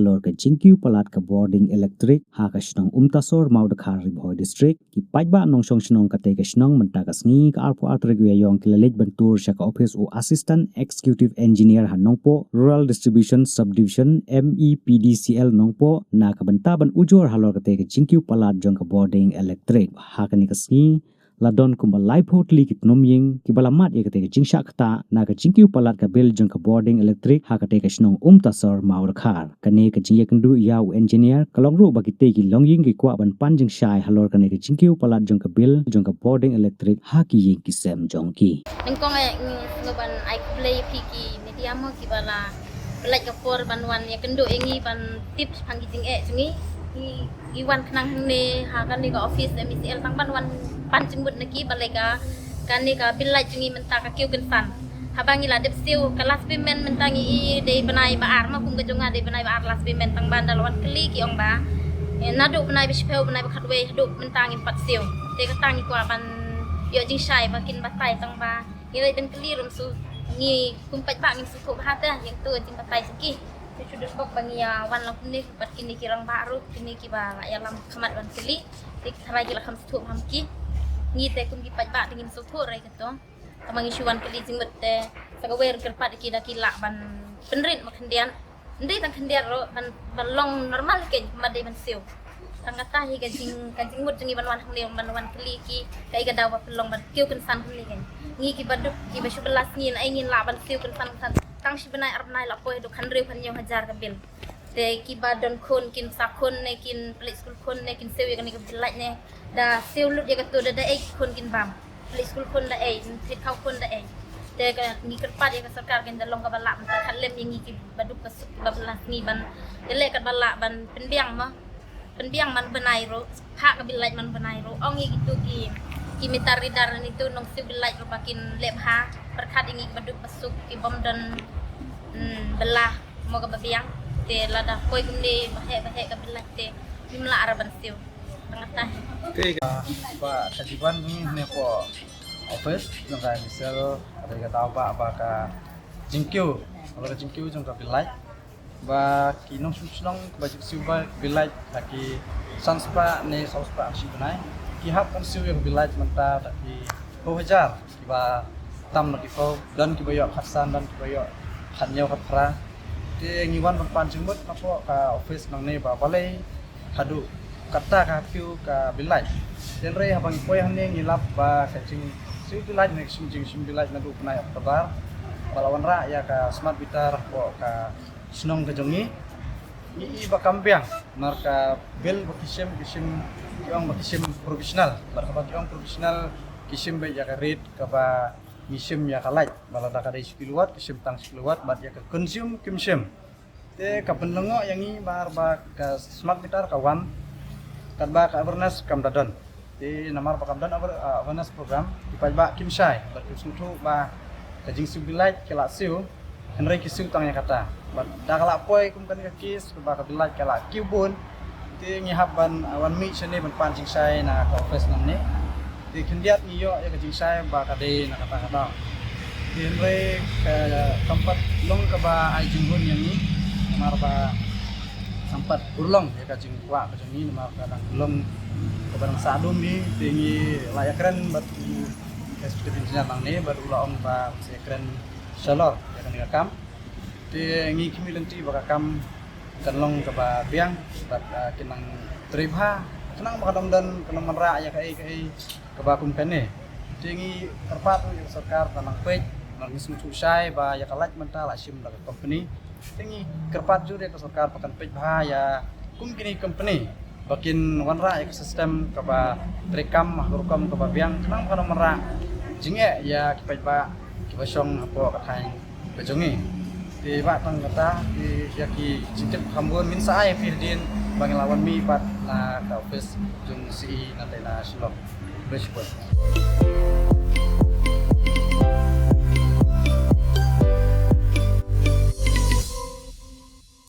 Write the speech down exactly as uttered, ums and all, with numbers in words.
Halor ka jingkiew palat ka bording elektrik ha ka shnong Umtasor, Mawdkhar, Ri Bhoi District, ki paidbah nongshong shnong katei ka shnong mynta ka sngi ka arphew ar tarik u Ïaïong ki la leit ban tur sha ka ophis u Assistant Executive Engineer ha Nongpoh, Rural Distribution Subdivision, M E P D C L Nongpoh, na ka bynta ban ujor halor katei ka jingkiew palat jong ka bording elektrik. Ha kane ka sngi la don kumba laiphew tylli ki tnum ïing kiba la mad ïa katei ka jingshah ktah na ka jingkiew palat ka bill jong ka bording elektrik ha katei ka shnong Umtasor, Mawdkhar. Kane ka jingïakynduh ïa u engineer ka long ruh ba kitei ki longïing ki kwah ban pan jingshai halor kane ka jingkiew palat jong ka bill jong ka bording elektrik ha ki ïing ki sem jong ki. Nyngkong eh ngi sngewbha ban ai khublei ïa phi ki media mo kiba la pynlait ka por ban wan ïakynduh ïa ngi ban tip shaphang ki jingeh jong ngi. Ngi, ngi wan khnang hangne ha kane ka office M E C L tang ban wan pan jingmut na ki balei ka kane ka bill light jong ngi mynta ka kiew kynsan. Haba ngi la dep siew ka last payment mynta ngi i dei bnai ba ar, ma kum ka jong nga dei bnai ba ar last payment, tang ban da la wan kylli ki ong ba, eh, naduh bnai ba shiphew, bnai ba khatwei haduh mynta ngim pat siew. Te kata ngi kwah ban ïoh jingshai ba kin batai tang ba ngi leit ban kylli ruh, shu ngi kum paidbah ngim sngewthuh bha te, ïa kato ka jingbatai sha ki. Te shu dei bok ba ngi ïa wan lang kumne bad kine ki rangbah ruh, kine kiba la ïalam khmat ban kylli. Te ki tharai ki la kham sngewthuh bha ma ki. Ngi te kum ki paidbah te ngim sngewthuh re kato. Tangba ngi shu wan kylli jingmut te sa kawei ruh kyrpad ïa ki da ki lah ban pynrit ma khyndiat. Ym dei tang khyndiat ruh ban, ban long normal keiñ, kumba dei ban siew. Tang kata hi ka jing, ka jingmut jong ngi ban wan hangne ban wan kylli ki, kaei ka daw ba pynlong ban kiew kynsan kumne keiñ. Ngi kiba duk, kiba shu bylla sngi naei ngin lah ban siew kynsan kynsan. Tang shi bnai ar bnai la poi haduh khyndai phew hynñiew hajar ka bill. Te kiba don khun kin sa khun ne kin pynleit skul khun ne kin siew ïa kane ka bill light ne. Da siew lut ïa kato da, da ei khun kin bam. Pynleit skul khun da ei, pynleit khaw khun da ei. Te ka ngi kyrpad ïa ka sorkar kan da long kaba lah ban pyrkhat lem ïa ngi kiba duk ba suk kiba bylla sngi ban ïaleh katba lah ban pynbiang mo. Pynbiang man bnai ruh, phah ka bill light man bnai ruh. Ong ïa kitu ki, ki meter reader ne tu nong siew bill light ruh ba kin leh bha. Pyrkhat ïa ngi kiba duk ba suk kibym don, mm, bylla mo kaba biang. Te lada poi kumne ba heh ba heh ka bill light te ngim lah re ban siew. Tang kata hi. Te ka, ba ka jiban ngi ne ko office jong ka M E C L, ka dei ka daw ba, ba ka jingkiew, ba ka jingkiew jong ka bill light. Ba ki nongshong shnong ba ju siew ba bill light da ki san spah ne saw spah shi bnai. Ki hap ban siew ïa ka bill light mynta da ki phew hajar kiba tam na ki phew, don kiba ïoh khatsan, don kiba ïoh khathynñiew khatphra. Te ngi wan ban pan jingmut na pdeng ka office nangne ba balei haduh katta ka kiew ka bill light. Hynrei haba ngi poi hangne ngi lap ba ka jingsiew bill light ne ka jingshim bill light naduh bnai October ba la wanrah ïa ka smart meter hapoh ka shnong ka jong ngi. Ngi i ba kam biang namar ka bill ba ki shim, ki shim, ki ong ba ki shim professional. Bad haba ki ong professional ki shim beit ïa ka rate kaba ngi shim ïa ka light. Ba lada ka dei shi kilowatt ki shim tang shi kilowatt bad ïa ka consume kim shim. Te ka pynlyngngoh ïa ngi namar ba ka smart meter ka wan katba ka awareness kam da don. Te namar ba kam don aware-, ah, awareness program, ki paidbah kim shai bad kim sngewthuh ba ka jingsiew bill light ki la siew, hynrei ki siew tang ïa kata. Bad da ka la poi kum kane ka case kaba ka bill light ka la kiew bun, te ngi hap ban, ah, wan mih shane ban pan jingshai na ka office nangne. Te khyndiat ngi ïoh ïa ka jingshai ba ka dei na kata ka daw. Te hynrei ka, kam pat long kaba ai jingbun ïa ngi namar ba kam pat urlong ïa ka jingkwah ka jong ngi namar ka dang long kaba dang sah dum hi. Te ngi la ïakren bad u executive engineer nangne bad u la ong ba u sa ïakren shalor ïa kane ka kam. Te ngi khmih lynti ba ka kam kan long kaba biang bad, ah, kin nang trei bha khnang ba kan ym don, kan ym wanrah ïa kaei kaei kaba kum kane. Te ngi kyrpad ruh ïa ka sorkar kan nang peit, namar ngi sngewthuh shai ba ïa ka light mynta la shim da ka company. Te ngi kyrpad jur ïa ka sorkar ba kan peit bha ïa kum kine ki company ba kin wanrah ïa ka system kaba treikam ha ka rukom kaba biang khnang ba kan ym wanrah jingeh ïa ki paidbah kiba shong hapoh ka thaiñ ka jong ngi. Te ba tang kata, te ïa ki jingtip kham bun ngin sa ai phi hadien ba ngin la wan mih pat na ka office jong C E na tei na Shillong. Khublei shibun.